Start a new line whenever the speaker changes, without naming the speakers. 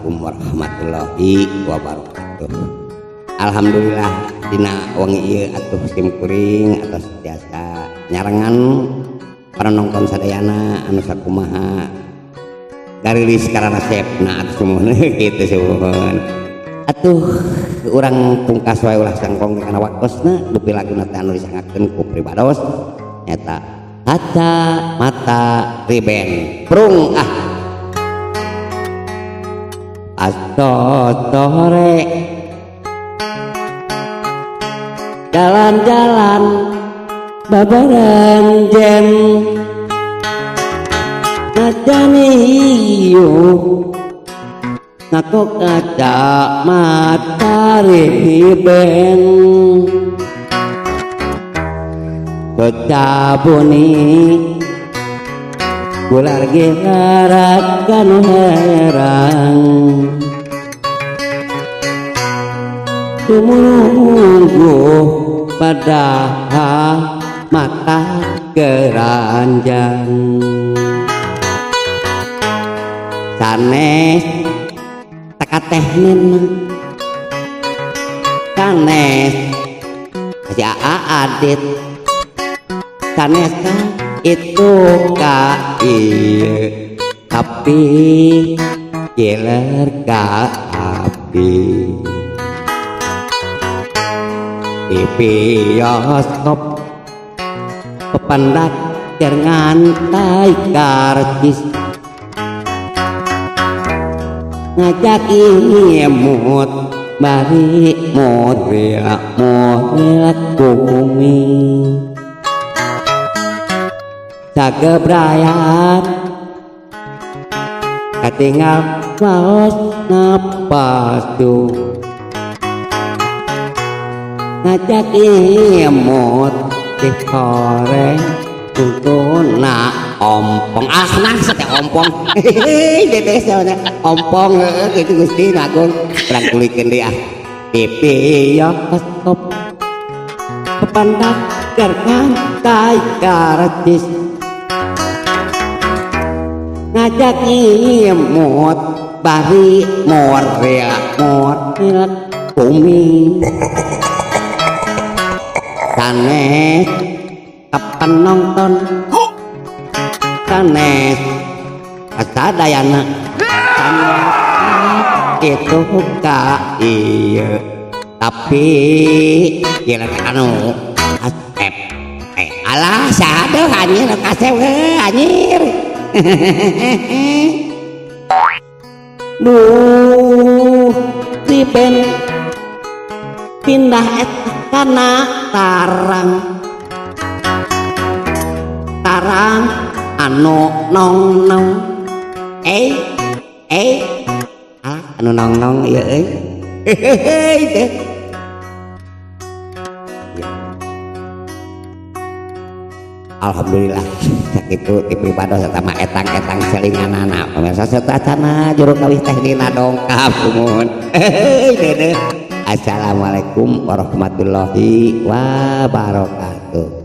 Assalamualaikum warahmatullahi wabarakatuh. Alhamdulillah dina wengi ieu atuh sim kuring atos tiasa nyarengan para nonton sadayana anu sakumaha garilis karana sepna atuh sumuhun kitu sumuhun. Atuh urang pungkas wae ulah sangkong kana waktosna dupi laguna teh anu disangakeun ku pribados nyata kaca mata riben prung ah sore jalan-jalan babaran jem ngajani hiu ngaku kaca mata riben bocah buni gular gilarat kanu herang tumunggu pada mata keranjang sanes teka teh nena sanes si Aa Adit sanes itu ka ieu tapi jeler ka abdi di bioskop pepandak keur ngantai karcis ngajak imut bari model model bumi sagebrayan katinggal waos napasu ngajak imut di koreng tuna ompong ah nah teh ompong hehehe dede saona ompong heueuh kitu Gusti Agung urang kulikeun deui ah di bioskop pepandak keur ngantai karcis ngajak imut bari morea morea bumi sanes kapan nonton sanes kasadayana sanes itu ka ieu tapi gila anu asep alah saha anjir kasep anjir. Duh riben pindah eta kana tarang tarang anu nong nong alah anu nong nong ieu euy hehehe. Alhamdulillah sakitu ti pribados eta mah etang-etang selinganana pemirsa satacana juru kawih teh dina dongkap sumuhun. Assalamualaikum warahmatullahi wabarakatuh.